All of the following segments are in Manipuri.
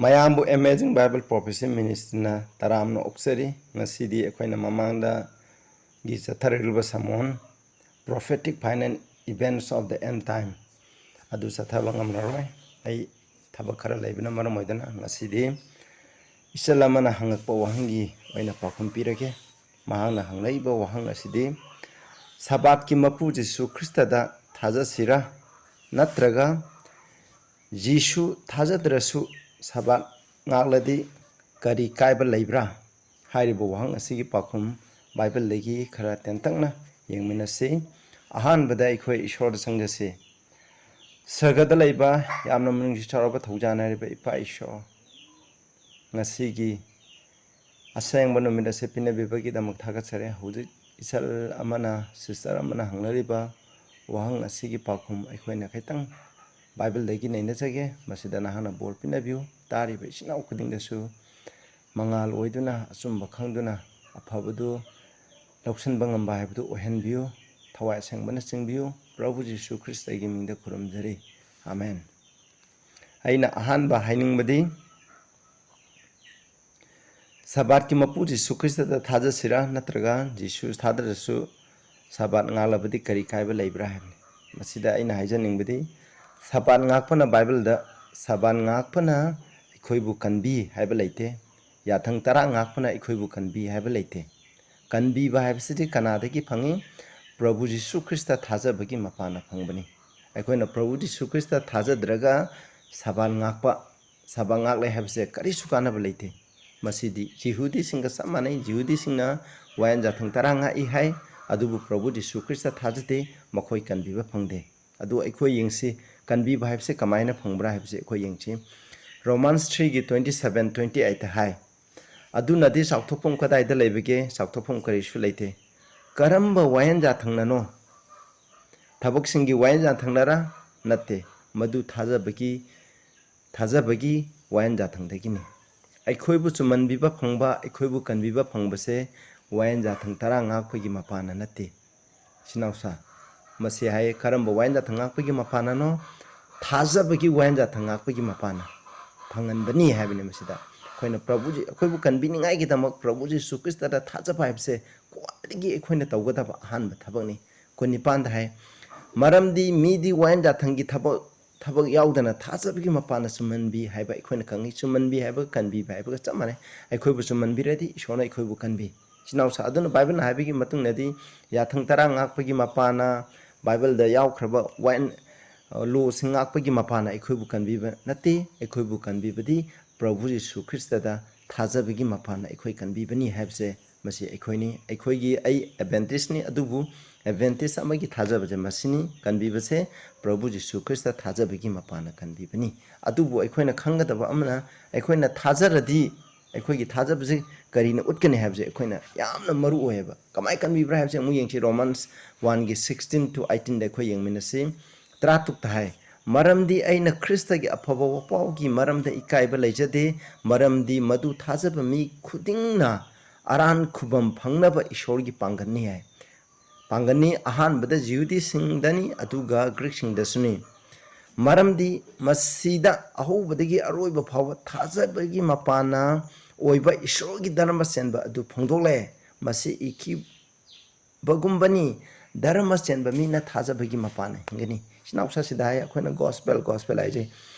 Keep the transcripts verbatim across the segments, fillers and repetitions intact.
ꯃꯌꯥꯝꯕꯨ Amazing Bible Prophecy Ministryꯅ ꯇꯔꯥꯝꯅ ꯑꯣꯛꯆꯔꯤ꯫ ꯉꯁꯤꯗꯤ ꯑꯩꯈꯣꯏꯅ ꯃꯃꯥꯡꯗꯒꯤ ꯆꯠꯊꯔꯛꯂꯤꯕ sermon, Prophetic Final Events of the End Time, ꯑꯗꯨ ꯆꯠꯊꯕ ꯉꯝꯂꯔꯣꯏ꯫ ꯑꯩ ꯊꯕꯛ ꯈꯔ ꯂꯩꯕꯅ ꯃꯔꯝ ꯑꯣꯏꯗꯨꯅ ꯉꯁꯤꯗꯤ ꯏꯆꯜ ꯑꯃꯅ ꯍꯪꯉꯛꯄ ꯋꯥꯍꯪꯒꯤ ꯑꯣꯏꯅ ꯄꯥꯎꯈꯨꯝ ꯄꯤꯔꯒꯦ꯫ ꯃꯍꯥꯛꯅ ꯍꯪꯂꯛꯏꯕ ꯋꯥꯍꯪ ꯑꯁꯤꯗꯤ, ꯁꯕꯥꯠꯀꯤ ꯃꯄꯨ ꯖꯤꯁꯨ ꯈ꯭ꯔꯤꯁꯇꯗ ꯊꯥꯖꯁꯤꯔꯥ, ꯅꯠꯇ꯭ꯔꯒ ꯖꯤꯁꯨ ꯊꯥꯖꯗ꯭ꯔꯁꯨ ꯁꯕꯥꯠ ꯉꯥꯛꯂꯗꯤ ꯀꯔꯤ ꯀꯥꯏꯕ ꯂꯩꯕ꯭ꯔꯥ? ꯍꯥꯏꯔꯤꯕ ꯋꯥꯍꯪ ꯑꯁꯤꯒꯤ ꯄꯥꯎꯈꯨꯝ ꯕꯥꯏꯕꯜꯗꯒꯤ ꯈꯔ ꯇꯦꯟꯇꯛꯅ ꯌꯦꯡꯃꯤꯟꯅꯁꯤ꯫ ꯑꯍꯥꯟꯕꯗ ꯑꯩꯈꯣꯏ ꯏꯁꯣꯔꯗ ꯆꯪꯖꯁꯤ꯫ ꯁꯔꯒꯗ ꯂꯩꯕ ꯌꯥꯝꯅ ꯃꯅꯨꯡꯁꯤ ꯆꯥꯎꯔꯕ ꯊꯧꯖꯥꯟ ꯍꯥꯏꯔꯤꯕ ꯏꯄꯥ ꯏꯁꯣꯔ, ꯉꯁꯤꯒꯤ ꯑꯁꯦꯡꯕ ꯅꯨꯃꯤꯠ ꯑꯁꯤ ꯄꯤꯅꯕꯤꯕꯒꯤꯗꯃꯛ ꯊꯥꯒꯠꯆꯔꯤ꯫ ꯍꯧꯖꯤꯛ ꯏꯆꯜ ꯑꯃꯅ, sister ꯑꯃꯅ ꯍꯪꯅꯔꯤꯕ ꯋꯥꯍꯪ ꯑꯁꯤꯒꯤ ꯄꯥꯎꯈꯨꯝ ꯑꯩꯈꯣꯏꯅ ꯈꯤꯇꯪ ꯕꯥꯏꯕꯜꯗꯒꯤ ꯅꯩꯅꯖꯒꯦ꯫ ꯃꯁꯤꯗ ꯅꯍꯥꯛꯅ ꯕꯣꯔ ꯄꯤꯅꯕꯤꯌꯨ꯫ ꯇꯥꯔꯤꯕ ꯏꯆꯤꯟ ꯏꯅꯥꯎ ꯈꯨꯗꯤꯡꯗꯁꯨ ꯃꯉꯥꯜ ꯑꯣꯏꯗꯨꯅ, ꯑꯆꯨꯝꯕ ꯈꯪꯗꯨꯅ, ꯑꯐꯕꯗꯨ ꯂꯧꯁꯤꯟꯕ ꯉꯝꯕ ꯍꯥꯏꯕꯗꯨ ꯑꯣꯏꯍꯟꯕꯤꯌꯨ꯫ ꯊꯋꯥꯏ ꯑꯁꯦꯡꯕꯅ ꯆꯤꯡꯕꯤꯌꯨ꯫ ꯄ꯭ꯔꯚꯨ ꯖꯤꯁꯨ ꯈ꯭ꯔꯤꯁꯇꯒꯤ ꯃꯤꯡꯗ ꯈꯨꯔꯨꯝꯖꯔꯤ꯫ ꯑꯥꯃꯦꯟ꯫ ꯑꯩꯅ ꯑꯍꯥꯟꯕ ꯍꯥꯏꯅꯤꯡꯕꯗꯤ, ꯁꯕꯥꯠꯀꯤ ꯃꯄꯨ ꯖꯤꯁꯨ ꯈ꯭ꯔꯤꯁꯇꯗ ꯊꯥꯖꯁꯤꯔꯥ, ꯅꯠꯇ꯭ꯔꯒ ꯖꯤꯁꯨ ꯊꯥꯖꯗ꯭ꯔꯁꯨ ꯁꯕꯥꯠ ꯉꯥꯛꯂꯕꯗꯤ ꯀꯔꯤ ꯀꯥꯏꯕ ꯂꯩꯕ꯭ꯔꯥ ꯍꯥꯏꯕꯅꯤ꯫ ꯃꯁꯤꯗ ꯑꯩꯅ ꯍꯥꯏꯖꯅꯤꯡꯕꯗꯤ, ꯁꯕꯥꯠ ꯉꯥꯛꯄꯅ, ꯕꯥꯏꯕꯜꯗ ꯁꯕꯥꯠ ꯉꯥꯛꯄꯅ ꯑꯩꯈꯣꯏꯕꯨ ꯀꯟꯕꯤ ꯍꯥꯏꯕ ꯂꯩꯇꯦ꯫ ꯌꯥꯊꯪ ꯇꯔꯥ ꯉꯥꯛꯄꯅ ꯑꯩꯈꯣꯏꯕꯨ ꯀꯟꯕꯤ ꯍꯥꯏꯕ ꯂꯩꯇꯦ꯫ ꯀꯟꯕꯤꯕ ꯍꯥꯏꯕꯁꯤꯗꯤ ꯀꯅꯥꯗꯒꯤ ꯐꯪꯏ? ꯄ꯭ꯔꯚꯨ ꯖꯤꯁꯨ ꯈ꯭ꯔꯤꯁꯇ ꯊꯥꯖꯕꯒꯤ ꯃꯄꯥꯟꯅ ꯐꯪꯕꯅꯤ꯫ ꯑꯩꯈꯣꯏꯅ ꯄ꯭ꯔꯚꯨ ꯖꯤꯁꯨ ꯈ꯭ꯔꯤꯁꯇ ꯊꯥꯖꯗ꯭ꯔꯒ ꯁꯕꯥꯠ ꯉꯥꯛꯄ, ꯁꯕꯥꯠ ꯉꯥꯛꯂꯦ ꯍꯥꯏꯕꯁꯦ ꯀꯔꯤꯁꯨ ꯀꯥꯟꯅꯕ ꯂꯩꯇꯦ꯫ ꯃꯁꯤꯗꯤ ꯖꯤꯍꯨꯗꯤꯁꯤꯡꯒ ꯆꯞ ꯃꯥꯟꯅꯩ꯫ ꯖꯤꯍꯨꯗꯤꯁꯤꯡꯅ ꯋꯥꯌꯦꯟ ꯌꯥꯊꯪ ꯇꯔꯥ ꯉꯥꯛꯏ ꯍꯥꯏ, ꯑꯗꯨꯕꯨ ꯄ꯭ꯔꯚꯨ ꯖꯤꯁꯨ ꯈ꯭ꯔꯤꯁꯇ ꯊꯥꯖꯗꯦ, ꯃꯈꯣꯏ ꯀꯟꯕꯤꯕ ꯐꯪꯗꯦ꯫ ꯑꯗꯨ ꯑꯩꯈꯣꯏ ꯌꯦꯡꯁꯤ, ꯀꯟꯕꯤꯕ ꯍꯥꯏꯕꯁꯦ ꯀꯃꯥꯏꯅ ꯐꯪꯕ꯭ꯔꯥ ꯍꯥꯏꯕꯁꯦ ꯑꯩꯈꯣꯏ ꯌꯦꯡꯁꯤ꯫ Romans three ꯒꯤ twenty seven, twenty eight ꯍꯥꯏ, "ꯑꯗꯨꯅꯗꯤ ꯆꯥꯎꯊꯣꯛꯐꯝ ꯀꯗꯥꯏꯗ ꯂꯩꯕꯒꯦ? ꯆꯥꯎꯊꯣꯛꯐꯝ ꯀꯔꯤꯁꯨ ꯂꯩꯇꯦ꯫ ꯀꯔꯝꯕ ꯋꯥꯌꯦꯟ ꯌꯥꯊꯪꯅꯅꯣ? ꯊꯕꯛꯁꯤꯡꯒꯤ ꯋꯥꯌꯦꯟ ꯌꯥꯊꯪꯅꯔꯥ? ꯅꯠꯇꯦ, ꯃꯗꯨ ꯊꯥꯖꯕꯒꯤ, ꯊꯥꯖꯕꯒꯤ ꯋꯥꯌꯦꯟ ꯌꯥꯊꯪꯗꯒꯤꯅꯤ꯫" ꯑꯩꯈꯣꯏꯕꯨ ꯆꯨꯝꯍꯟꯕꯤꯕ ꯐꯪꯕ, ꯑꯩꯈꯣꯏꯕꯨ ꯀꯟꯕꯤꯕ ꯐꯪꯕꯁꯦ ꯋꯥꯌꯦꯟ ꯌꯥꯊꯪ ꯇꯔꯥ ꯉꯥꯛꯄꯒꯤ ꯃꯄꯥꯟꯅ ꯅꯠꯇꯦ꯫ ꯏꯆꯤꯟ ꯏꯅꯥꯎꯁꯥ, ꯃꯁꯤ ꯍꯥꯏꯌꯦ, ꯀꯔꯝꯕ ꯋꯥꯌꯦꯟ ꯌꯥꯊꯪ ꯉꯥꯛꯄꯒꯤ ꯃꯄꯥꯟꯅꯅꯣ? ꯊꯥꯖꯕꯒꯤ ꯋꯥꯌꯦꯟ ꯌꯥꯊꯪ ꯉꯥꯛꯄꯒꯤ ꯃꯄꯥꯟꯅ꯫ ꯐꯪꯍꯟꯕꯅꯤ ꯍꯥꯏꯕꯅꯤ꯫ ꯃꯁꯤꯗ ꯑꯩꯈꯣꯏꯅ ꯄ꯭ꯔꯚꯨꯖꯤ ꯑꯩꯈꯣꯏꯕꯨ ꯀꯟꯕꯤꯅꯤꯡꯉꯥꯏꯒꯤꯗꯃꯛ ꯄ꯭ꯔꯚꯨ ꯖꯤꯁꯨ ꯈ꯭ꯔꯤꯁꯇꯗ ꯊꯥꯖꯕ ꯍꯥꯏꯕꯁꯦ ꯈ꯭ꯋꯥꯏꯗꯒꯤ ꯑꯩꯈꯣꯏꯅ ꯇꯧꯒꯗꯕ ꯑꯍꯥꯟꯕ ꯊꯕꯛꯅꯤ꯫ ꯀꯨꯟꯅꯤꯄꯥꯟꯗ ꯍꯥꯏ, "ꯃꯔꯝꯗꯤ ꯃꯤꯗꯤ ꯋꯥꯌꯦꯜ ꯌꯥꯊꯪꯒꯤ ꯊꯕꯛ ꯊꯕꯛ ꯌꯥꯎꯗꯅ ꯊꯥꯖꯕꯒꯤ ꯃꯄꯥꯟꯅ ꯆꯨꯝꯍꯟꯕꯤ" ꯍꯥꯏꯕ ꯑꯩꯈꯣꯏꯅ ꯈꯪꯉꯤ꯫ ꯆꯨꯝꯍꯟꯕꯤ ꯍꯥꯏꯕꯒ ꯀꯟꯕꯤꯕ ꯍꯥꯏꯕꯒ ꯆꯞ ꯃꯥꯟꯅꯩ꯫ ꯑꯩꯈꯣꯏꯕꯨ ꯆꯨꯝꯍꯟꯕꯤꯔꯗꯤ ꯏꯁꯣꯔꯅ ꯑꯩꯈꯣꯏꯕꯨ ꯀꯟꯕꯤ꯫ ꯏꯆꯤꯟ ꯏꯅꯥꯎꯁꯥ ꯑꯗꯨꯅ ꯕꯥꯏꯕꯜꯅ ꯍꯥꯏꯕꯒꯤ ꯃꯇꯨꯡ ꯏꯟꯅꯗꯤ ꯌꯥꯊꯪ ꯇꯔꯥ ꯉꯥꯛꯄꯒꯤ ꯃꯄꯥꯅ, ꯕꯥꯏꯕꯜꯗ ꯌꯥꯎꯈ꯭ꯔꯕ ꯋꯥꯌꯦꯜ, ꯑ, ꯂꯣꯁꯤꯡ ꯉꯥꯛꯄꯒꯤ ꯃꯄꯥꯅ ꯑꯩꯈꯣꯏꯕꯨ ꯀꯟꯕꯤꯕ ꯅꯠꯇꯦ꯫ ꯑꯩꯈꯣꯏꯕꯨ ꯀꯟꯕꯤꯕꯗꯤ ꯄ꯭ꯔꯚꯨ ꯖꯤꯁꯨ ꯈ꯭ꯔꯤꯁꯇꯗ ꯊꯥꯖꯕꯒꯤ ꯃꯄꯥꯅ ꯑꯩꯈꯣꯏ ꯀꯟꯕꯤꯕꯅꯤ ꯍꯥꯏꯕꯁꯦ ꯃꯁꯤ ꯑꯩꯈꯣꯏꯅꯤ꯫ ꯑꯩꯈꯣꯏꯒꯤ, ꯑꯩ ꯑꯦꯗꯚꯦꯟꯇꯤꯁ꯭ꯠꯅꯤ, ꯑꯗꯨꯕꯨ ꯑꯦꯗꯚꯦꯟꯇꯤꯁ꯭ꯠ ꯑꯃꯒꯤ ꯊꯥꯖꯕꯁꯦ ꯃꯁꯤꯅꯤ꯫ ꯀꯟꯕꯤꯕꯁꯦ ꯄ꯭ꯔꯚꯨ ꯖꯤꯁꯨ ꯈ꯭ꯔꯤꯁꯇ ꯊꯥꯖꯕꯒꯤ ꯃꯄꯥꯅ ꯀꯟꯕꯤꯕꯅꯤ꯫ ꯑꯗꯨꯕꯨ ꯑꯩꯈꯣꯏꯅ ꯈꯪꯒꯗꯕ ꯑꯃꯅ, ꯑꯩꯈꯣꯏꯅ ꯊꯥꯖꯔꯗꯤ ꯑꯩꯈꯣꯏꯒꯤ ꯊꯥꯖꯕꯁꯦ ꯀꯔꯤꯅ ꯎꯠꯀꯅꯤ ꯍꯥꯏꯕꯁꯦ ꯑꯩꯈꯣꯏꯅ ꯌꯥꯝꯅ ꯃꯔꯨ ꯑꯣꯏꯌꯦꯕ꯫ ꯀꯃꯥꯏꯅ ꯀꯟꯕꯤꯕ꯭ꯔꯥ ꯍꯥꯏꯕꯁꯦ ꯑꯃꯨꯛ ꯌꯦꯡꯁꯤ꯫ Romans one ꯒꯤ sixteen to eighteen ꯗ ꯑꯩꯈꯣꯏ ꯌꯦꯡꯃꯤꯟꯅꯁꯤ꯫ ꯇꯔꯥꯇꯔꯨꯛꯇ ꯍꯥꯏ, "ꯃꯔꯝꯗꯤ ꯑꯩꯅ ꯈ꯭ꯔꯤꯁꯇꯒꯤ ꯑꯐꯕ ꯋꯥꯄꯥꯎꯒꯤ ꯃꯔꯝꯗ ꯏꯀꯥꯏꯕ ꯂꯩꯖꯗꯦ, ꯃꯔꯝꯗꯤ ꯃꯗꯨ ꯊꯥꯖꯕ ꯃꯤ ꯈꯨꯗꯤꯡꯅ ꯑꯔꯥꯟ ꯈꯨꯕꯝ ꯐꯪꯅꯕ ꯏꯁꯣꯔꯒꯤ ꯄꯥꯡꯒꯜꯅꯤ" ꯍꯥꯏ꯫ ꯄꯥꯡꯒꯜꯅꯤ ꯑꯍꯥꯟꯕꯗ ꯖꯤꯍꯨꯗꯤꯁꯤꯡꯗꯅꯤ, ꯑꯗꯨꯒ ꯒ꯭ꯔꯤꯛꯁꯤꯡꯗꯁꯨꯅꯤ꯫ ꯃꯔꯝꯗꯤ ꯃꯁꯤꯗ ꯑꯍꯧꯕꯗꯒꯤ ꯑꯔꯣꯏꯕ ꯐꯥꯎꯕ ꯊꯥꯖꯕꯒꯤ ꯃꯄꯥꯟꯅ ꯑꯣꯏꯕ ꯏꯁꯣꯔꯒꯤ ꯙꯔꯃ ꯆꯦꯟꯕ ꯑꯗꯨ ꯐꯣꯡꯗꯣꯛꯂꯦ꯫ ꯃꯁꯤ ꯏꯈꯤꯕꯒꯨꯝꯕꯅꯤ, ꯙꯔꯃ ꯆꯦꯟꯕ ꯃꯤꯅ ꯊꯥꯖꯕꯒꯤ ꯃꯄꯥꯟꯅ ꯍꯤꯡꯒꯅꯤ꯫ ꯏꯆꯤꯟ ꯏꯅꯥꯎꯁꯥꯁꯤꯗ ꯍꯥꯏ, ꯑꯩꯈꯣꯏꯅ ꯒꯣꯁꯄꯦꯜ, ꯒꯣꯁꯄꯦꯜ ꯍꯥꯏꯖꯩ꯫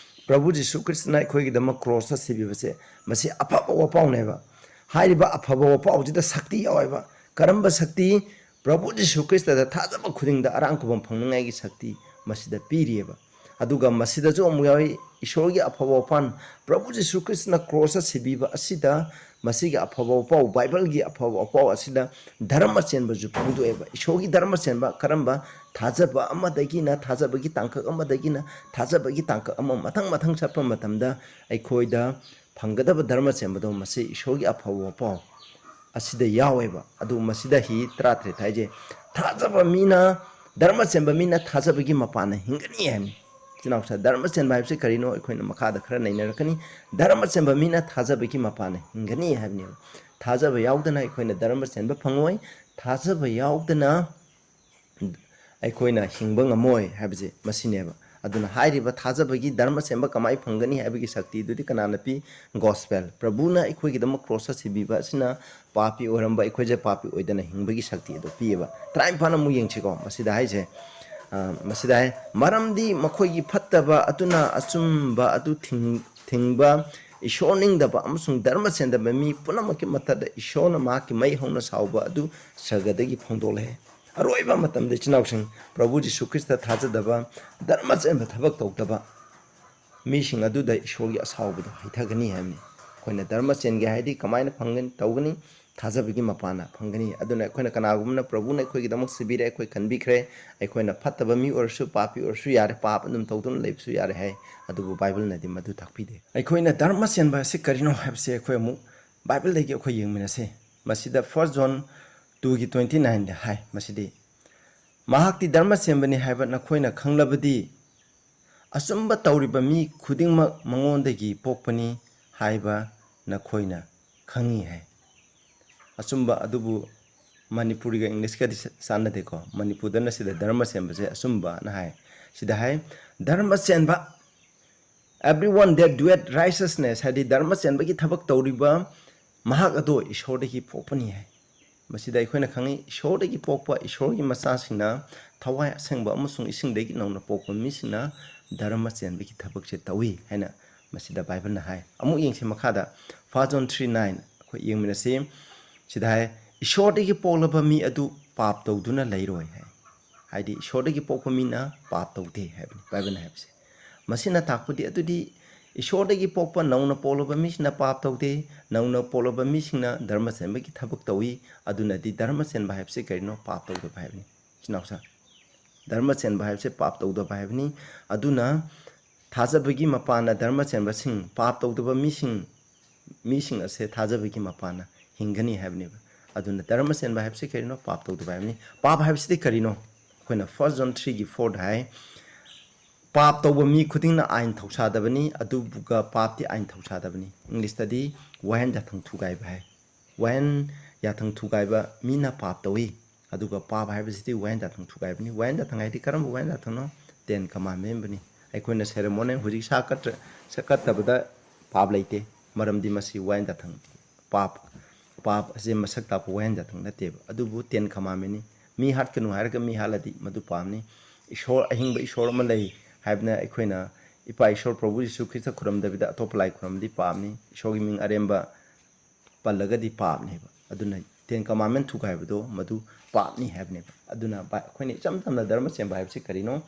ꯄ꯭ꯔꯚꯨ ꯖꯤꯁꯨ ꯈ꯭ꯔꯤꯁꯇꯅ ꯑꯩꯈꯣꯏꯒꯤꯗꯃꯛ ꯀ꯭ꯔꯣꯁꯇ ꯁꯤꯕꯤꯕꯁꯦ, ꯃꯁꯤ ꯑꯐꯕ ꯋꯥꯄꯥꯎꯅꯦꯕ꯫ ꯍꯥꯏꯔꯤꯕ ꯑꯐꯕ ꯋꯥꯄꯥꯎꯁꯤꯗ ꯁꯛꯇꯤ ꯌꯥꯎꯋꯦꯕ꯫ ꯀꯔꯝꯕ ꯁꯛꯇꯤ? ꯄ꯭ꯔꯚꯨ ꯖꯤꯁꯨ ꯈ꯭ꯔꯤꯁꯇꯗ ꯊꯥꯖꯕ ꯈꯨꯗꯤꯡꯗ ꯑꯔꯥꯡ ꯈꯨꯕꯝ ꯐꯪꯅꯉꯥꯏꯒꯤ ꯁꯛꯇꯤ ꯃꯁꯤꯗ ꯄꯤꯔꯤꯑꯕ꯫ ꯑꯗꯨꯒ ꯃꯁꯤꯗꯁꯨ ꯑꯃꯨꯛ ꯌꯥꯎꯏ, ꯏꯁꯣꯔꯒꯤ ꯑꯐꯕ ꯋꯥꯄꯥꯟ, ꯄ꯭ꯔꯚꯨ ꯖꯤꯁꯨ ꯈ꯭ꯔꯤꯁꯇꯅ ꯀ꯭ꯔꯣꯁꯇ ꯁꯤꯕꯤꯕ ꯑꯁꯤꯗ, ꯃꯁꯤꯒꯤ ꯑꯐꯕ ꯋꯥꯄꯥꯎ, ꯕꯥꯏꯕꯜꯒꯤ ꯑꯐꯕ ꯋꯥꯄꯥꯎ ꯑꯁꯤꯗ ꯙꯔꯃ ꯆꯦꯟꯕꯁꯨ ꯐꯣꯡꯗꯣꯛꯑꯦꯕ꯫ ꯏꯁꯣꯔꯒꯤ ꯙꯔꯃ ꯆꯦꯟꯕ ꯀꯔꯝꯕ? ꯊꯥꯖꯕ ꯑꯃꯗꯒꯤꯅ, ꯊꯥꯖꯕꯒꯤ ꯇꯥꯡꯀꯛ ꯑꯃꯗꯒꯤꯅ ꯊꯥꯖꯕꯒꯤ ꯇꯥꯡꯀꯛ ꯑꯃ ꯃꯊꯪ ꯃꯊꯪ ꯆꯠꯄ ꯃꯇꯝꯗ ꯑꯩꯈꯣꯏꯗ ꯐꯪꯒꯗꯕ ꯙꯔꯃ ꯆꯦꯟꯕꯗꯣ, ꯃꯁꯤ ꯏꯁꯣꯔꯒꯤ ꯑꯐꯕ ꯋꯥꯄꯥꯎ ꯑꯁꯤꯗ ꯌꯥꯎꯋꯦꯕ꯫ ꯑꯗꯨ ꯃꯁꯤꯗ ꯍꯤ ꯇꯔꯥꯇꯔꯦꯠ ꯍꯥꯏꯁꯦ, ꯊꯥꯖꯕ ꯃꯤꯅ, ꯙꯔꯃ ꯆꯦꯟꯕ ꯃꯤꯅ ꯊꯥꯖꯕꯒꯤ ꯃꯄꯥꯟꯅ ꯍꯤꯡꯒꯅꯤ ꯍꯥꯏꯕꯅꯤ꯫ ꯏꯆꯤꯟ ꯏꯅꯥꯎꯁꯥ, ꯙꯔꯃ ꯆꯦꯟꯕ ꯍꯥꯏꯕꯁꯤ ꯀꯔꯤꯅꯣ? ꯑꯩꯈꯣꯏꯅ ꯃꯈꯥꯗ ꯈꯔ ꯅꯩꯅꯔꯛꯀꯅꯤ꯫ ꯙꯔꯃ ꯆꯦꯟꯕ ꯃꯤꯅ ꯊꯥꯖꯕꯒꯤ ꯃꯄꯥꯟꯅ ꯍꯤꯡꯒꯅꯤ ꯍꯥꯏꯕꯅꯦꯕ꯫ ꯊꯥꯖꯕ ꯌꯥꯎꯗꯅ ꯑꯩꯈꯣꯏꯅ ꯙꯔꯃ ꯆꯦꯟꯕ ꯐꯪꯉꯣꯏ꯫ ꯊꯥꯖꯕ ꯌꯥꯎꯗꯅ ꯑꯩꯈꯣꯏꯅ ꯍꯤꯡꯕ ꯉꯝꯃꯣꯏ ꯍꯥꯏꯕꯁꯦ ꯃꯁꯤꯅꯦꯕ꯫ ꯑꯗꯨꯅ ꯍꯥꯏꯔꯤꯕ ꯊꯥꯖꯕꯒꯤ ꯙꯔꯃ ꯆꯦꯟꯕ ꯀꯃꯥꯏꯅ ꯐꯪꯒꯅꯤ ꯍꯥꯏꯕꯒꯤ ꯁꯛꯇꯤꯗꯨꯗꯤ ꯀꯅꯥꯅ ꯄꯤ? ꯒꯣꯁꯄꯦꯜ꯫ ꯄ꯭ꯔꯚꯨꯅ ꯑꯩꯈꯣꯏꯒꯤꯗꯃꯛ ꯀ꯭ꯔꯣꯁꯇ ꯁꯤꯕꯤꯕ ꯑꯁꯤꯅ ꯄꯥꯄꯤ ꯑꯣꯏꯔꯝꯕ ꯑꯩꯈꯣꯏꯁꯦ ꯄꯥꯄꯤ ꯑꯣꯏꯗꯅ ꯍꯤꯡꯕꯒꯤ ꯁꯛꯇꯤ ꯑꯗꯨ ꯄꯤꯌꯦꯕ꯫ ꯇꯔꯥꯅꯤꯄꯥꯟ ꯑꯃꯨꯛ ꯌꯦꯡꯁꯤꯀꯣ꯫ ꯃꯁꯤꯗ ꯍꯥꯏꯁꯦ, ꯑ, ꯃꯁꯤꯗ ꯍꯥꯏ, "ꯃꯔꯝꯗꯤ ꯃꯈꯣꯏꯒꯤ ꯐꯠꯇꯕ ꯑꯗꯨꯅ ꯑꯆꯨꯝꯕ ꯑꯗꯨ ꯊꯤꯡ-, ꯊꯤꯡꯕ, ꯏꯁꯣꯔ ꯅꯤꯡꯗꯕ ꯑꯃꯁꯨꯡ ꯙꯔꯃ ꯆꯦꯟꯗꯕ ꯃꯤ ꯄꯨꯝꯅꯃꯛꯀꯤ ꯃꯊꯛꯇ ꯏꯁꯣꯔꯅ ꯃꯍꯥꯛꯀꯤ ꯃꯩ ꯍꯧꯅ ꯁꯥꯎꯕ ꯑꯗꯨ ꯁꯔꯒꯗꯒꯤ ꯐꯣꯡꯗꯣꯛꯂꯦ꯫" ꯑꯔꯣꯏꯕ ꯃꯇꯝꯗ, ꯏꯆꯤꯟ ꯏꯅꯥꯎꯁꯤꯡ, ꯄ꯭ꯔꯚꯨ ꯖꯤꯁꯨ ꯈ꯭ꯔꯤꯁꯇ ꯊꯥꯖꯗꯕ, ꯙꯔꯃ ꯆꯦꯟꯕ ꯊꯕꯛ ꯇꯧꯗꯕ ꯃꯤꯁꯤꯡ ꯑꯗꯨꯗ ꯏꯁꯣꯔꯒꯤ ꯑꯁꯥꯎꯕꯗꯣ ꯍꯩꯊꯒꯅꯤ ꯍꯥꯏꯕꯅꯤ꯫ ꯑꯩꯈꯣꯏꯅ ꯙꯔꯃ ꯆꯦꯟꯒꯦ ꯍꯥꯏꯗꯤ ꯀꯃꯥꯏꯅ ꯐꯪꯒꯅꯤ, ꯇꯧꯒꯅꯤ? ꯊꯥꯖꯕꯒꯤ ꯃꯄꯥꯟꯅ ꯐꯪꯒꯅꯤ꯫ ꯑꯗꯨꯅ ꯑꯩꯈꯣꯏꯅ ꯀꯅꯥꯒꯨꯝꯕꯅ ꯄ꯭ꯔꯚꯨꯅ ꯑꯩꯈꯣꯏꯒꯤꯗꯃꯛ ꯁꯤꯕꯤꯔꯦ, ꯑꯩꯈꯣꯏ ꯈꯟꯕꯤꯈ꯭ꯔꯦ, ꯑꯩꯈꯣꯏꯅ ꯐꯠꯇꯕ ꯃꯤ ꯑꯣꯏꯔꯁꯨ, ꯄꯥꯄꯤ ꯑꯣꯏꯔꯁꯨ ꯌꯥꯔꯦ, ꯄꯥꯞ ꯑꯗꯨꯝ ꯇꯧꯗꯨꯅ ꯂꯩꯕꯁꯨ ꯌꯥꯔꯦ ꯍꯥꯏ꯫ ꯑꯗꯨꯕꯨ ꯕꯥꯏꯕꯜꯅꯗꯤ ꯃꯗꯨ ꯇꯥꯛꯄꯤꯗꯦ꯫ ꯑꯩꯈꯣꯏꯅ ꯙꯔꯃ ꯆꯦꯟꯕ ꯑꯁꯤ ꯀꯔꯤꯅꯣ ꯍꯥꯏꯕꯁꯤ ꯑꯩꯈꯣꯏ ꯑꯃꯨꯛ ꯕꯥꯏꯕꯜꯗꯒꯤ ꯑꯩꯈꯣꯏ ꯌꯦꯡꯃꯤꯟꯅꯁꯤ꯫ ꯃꯁꯤꯗ First John two ꯒꯤ twenty nine ꯗ ꯍꯥꯏ, ꯃꯁꯤꯗꯤ, "ꯃꯍꯥꯛꯇꯤ ꯙꯔꯃ ꯆꯦꯟꯕꯅꯤ ꯍꯥꯏꯕ ꯅꯈꯣꯏꯅ ꯈꯪꯂꯕꯗꯤ, ꯑꯆꯨꯝꯕ ꯇꯧꯔꯤꯕ ꯃꯤ ꯈꯨꯗꯤꯡꯃꯛ ꯃꯉꯣꯟꯗꯒꯤ ꯄꯣꯛꯄꯅꯤ ꯍꯥꯏꯕ ꯅꯈꯣꯏꯅ ꯈꯪꯉꯤ" ꯍꯥꯏ꯫ ꯑꯆꯨꯝꯕ ꯑꯗꯨꯕꯨ ꯃꯅꯤꯄꯨꯔꯤꯒ ꯏꯪꯂꯤꯁꯀꯗꯤ ꯆ-, ꯆꯥꯟꯅꯗꯦꯀꯣ꯫ ꯃꯅꯤꯄꯨꯔꯗꯅ ꯁꯤꯗ ꯙꯔꯃ ꯆꯦꯟꯕꯁꯦ ꯑꯆꯨꯝꯕꯅ ꯍꯥꯏ꯫ ꯁꯤꯗ ꯍꯥꯏ, "ꯙꯔꯃ ꯆꯦꯟꯕ, everyone that doeth righteousness", ꯍꯥꯏꯗꯤ ꯙꯔꯃ ꯆꯦꯟꯕꯒꯤ ꯊꯕꯛ ꯇꯧꯔꯤꯕ ꯃꯍꯥꯛ ꯑꯗꯣ ꯏꯁꯣꯔꯗꯒꯤ ꯄꯣꯛꯄꯅꯤ ꯍꯥꯏ꯫ ꯃꯁꯤꯗ ꯑꯩꯈꯣꯏꯅ ꯈꯪꯉꯤ, ꯏꯁꯣꯔꯗꯒꯤ ꯄꯣꯛꯄ, ꯏꯁꯣꯔꯒꯤ ꯃꯆꯥꯁꯤꯡꯅ, ꯊꯋꯥꯏ ꯑꯁꯦꯡꯕ ꯑꯃꯁꯨꯡ ꯏꯁꯤꯡꯗꯒꯤ ꯅꯧꯅ ꯄꯣꯛꯄ ꯃꯤꯁꯤꯡꯅ ꯙꯔꯃ ꯆꯦꯟꯕꯒꯤ ꯊꯕꯛꯁꯦ ꯇꯧꯏ ꯍꯥꯏꯅ ꯃꯁꯤꯗ ꯕꯥꯏꯕꯜꯅ ꯍꯥꯏ꯫ ꯑꯃꯨꯛ ꯌꯦꯡꯁꯤ ꯃꯈꯥꯗ, First John three nine, ꯑꯩꯈꯣꯏ ꯌꯦꯡꯃꯤꯟꯅꯁꯤ꯫ ꯁꯤꯗ ꯍꯥꯏ, "ꯏꯁꯣꯔꯗꯒꯤ ꯄꯣꯛꯂꯕ ꯃꯤ ꯑꯗꯨ ꯄꯥꯞ ꯇꯧꯗꯨꯅ ꯂꯩꯔꯣꯏ" ꯍꯥꯏ꯫ ꯍꯥꯏꯗꯤ ꯏꯁꯣꯔꯗꯒꯤ ꯄꯣꯛꯄ ꯃꯤꯅ ꯄꯥꯞ ꯇꯧꯗꯦ ꯍꯥꯏꯕꯅꯤ ꯕꯥꯏꯕꯜꯅ ꯍꯥꯏꯕꯁꯦ꯫ ꯃꯁꯤꯅ ꯇꯥꯛꯄꯗꯤ ꯑꯗꯨꯗꯤ ꯏꯁꯣꯔꯗꯒꯤ ꯄꯣꯛꯄ ꯅꯧꯅ ꯄꯣꯛꯂꯕ ꯃꯤꯁꯤꯡꯅ ꯄꯥꯞ ꯇꯧꯗꯦ, ꯅꯧꯅ ꯄꯣꯛꯂꯕ ꯃꯤꯁꯤꯡꯅ ꯙꯔꯃ ꯆꯦꯟꯕꯒꯤ ꯊꯕꯛ ꯇꯧꯏ꯫ ꯑꯗꯨꯅꯗꯤ ꯙꯔꯃ ꯆꯦꯟꯕ ꯍꯥꯏꯕꯁꯤ ꯀꯔꯤꯅꯣ? ꯄꯥꯞ ꯇꯧꯗꯕ ꯍꯥꯏꯕꯅꯤ꯫ ꯏꯆꯤꯟ ꯏꯅꯥꯎꯁꯥ, ꯙꯔꯃ ꯆꯦꯟꯕ ꯍꯥꯏꯕꯁꯦ ꯄꯥꯞ ꯇꯧꯗꯕ ꯍꯥꯏꯕꯅꯤ꯫ ꯑꯗꯨꯅ ꯊꯥꯖꯕꯒꯤ ꯃꯄꯥꯟꯅ ꯙꯔꯃ ꯆꯦꯟꯕꯁꯤꯡ, ꯄꯥꯞ ꯇꯧꯗꯕ ꯃꯤꯁꯤꯡ, ꯃꯤꯁꯤꯡ ꯑꯁꯦ ꯊꯥꯖꯕꯒꯤ ꯃꯄꯥꯟꯅ ꯍꯤꯡꯒꯅꯤ ꯍꯥꯏꯕꯅꯦꯕ꯫ ꯑꯗꯨꯅ ꯙꯔꯃ ꯆꯦꯟꯕ ꯍꯥꯏꯕꯁꯤ ꯀꯔꯤꯅꯣ? ꯄꯥꯞ ꯇꯧꯗꯕ ꯍꯥꯏꯕꯅꯤ꯫ ꯄꯥꯞ ꯍꯥꯏꯕꯁꯤꯗꯤ ꯀꯔꯤꯅꯣ? ꯑꯩꯈꯣꯏꯅ First John three ꯒꯤ four ꯗ ꯍꯥꯏ, "ꯄꯥꯞ ꯇꯧꯕ ꯃꯤ ꯈꯨꯗꯤꯡꯅ ꯑꯥꯏꯟ ꯊꯧꯁꯥꯗꯕꯅꯤ, ꯑꯗꯨꯒ ꯄꯥꯞꯇꯤ ꯑꯥꯏꯟ ꯊꯧꯁꯥꯗꯕꯅꯤ"꯫ ꯏꯪꯂꯤꯁꯇꯗꯤ ꯋꯥꯍꯦꯟ ꯌꯥꯊꯪ ꯊꯨꯒꯥꯏꯕ ꯍꯥꯏ꯫ ꯋꯥꯍꯦꯟ ꯌꯥꯊꯪ ꯊꯨꯒꯥꯏꯕ ꯃꯤꯅ ꯄꯥꯞ ꯇꯧꯏ, ꯑꯗꯨꯒ ꯄꯥꯞ ꯍꯥꯏꯕꯁꯤꯗꯤ ꯋꯥꯍꯦꯟ ꯌꯥꯊꯪ ꯊꯨꯒꯥꯏꯕꯅꯤ꯫ ꯋꯥꯍꯦꯟ ꯌꯥꯊꯪ ꯍꯥꯏꯗꯤ ꯀꯔꯝꯕ ꯋꯥꯍꯦꯟ ꯌꯥꯊꯪꯅꯣ? ꯇꯦꯟ ꯀꯃꯥꯟꯃꯦꯟꯕꯨꯅꯤ꯫ ꯑꯩꯈꯣꯏꯅ ꯁꯦꯔꯦꯃꯣꯅꯤ ꯍꯧꯖꯤꯛ ꯁꯥ ꯀꯠꯇ꯭ꯔ-, ꯁꯥ ꯀꯠꯇꯕꯗ ꯄꯥꯞ ꯂꯩꯇꯦ꯫ ꯃꯔꯝꯗꯤ ꯃꯁꯤ ꯋꯥꯌꯦꯟ ꯖꯥꯊꯪ, ꯄꯥꯞ, ꯄꯥꯞ ꯑꯁꯦ ꯃꯁꯛ ꯇꯥꯛꯄ ꯋꯥꯌꯦꯟ ꯖꯥꯊꯪ ꯅꯠꯇꯦꯕ꯫ ꯑꯗꯨꯕꯨ ꯇꯦꯟ ꯀꯃꯥꯟꯃꯦꯟꯅꯤ꯫ ꯃꯤ ꯍꯥꯠꯀꯅꯨ ꯍꯥꯏꯔꯒ ꯃꯤ ꯍꯥꯠꯂꯗꯤ ꯃꯗꯨ ꯄꯥꯞꯅꯤ꯫ ꯏꯁꯣꯔ, ꯑꯍꯤꯡꯕ ꯏꯁꯣꯔ ꯑꯃ ꯂꯩ ꯍꯥꯏꯕꯅ ꯑꯩꯈꯣꯏꯅ ꯏꯄꯥ ꯏꯁꯣꯔ ꯄ꯭ꯔꯚꯨ ꯖꯤꯁꯨ ꯈ꯭ꯔꯤꯁꯇ ꯈꯨꯔꯨꯝꯗꯕꯤꯗ ꯑꯇꯣꯞꯄ ꯂꯥꯏ ꯈꯨꯔꯨꯝꯕꯗꯤ ꯄꯥꯞꯅꯤ꯫ ꯏꯁꯣꯔꯒꯤ ꯃꯤꯡ ꯑꯔꯦꯝꯕ ꯄꯜꯂꯒꯗꯤ ꯄꯥꯞꯅꯦꯕ꯫ ꯑꯗꯨꯅ ꯇꯦꯟ ꯀꯃꯥꯟꯃꯦꯟ ꯊꯨꯒꯥꯏꯕꯗꯣ ꯃꯗꯨ ꯄꯥꯞꯅꯤ ꯍꯥꯏꯕꯅꯦꯕ꯫ ꯑꯗꯨꯅ ꯚꯥꯏ, ꯑꯩꯈꯣꯏꯅ ꯏꯆꯝ ꯆꯝꯅ ꯙꯔꯃ ꯆꯦꯟꯕ ꯍꯥꯏꯕꯁꯤ ꯀꯔꯤꯅꯣ?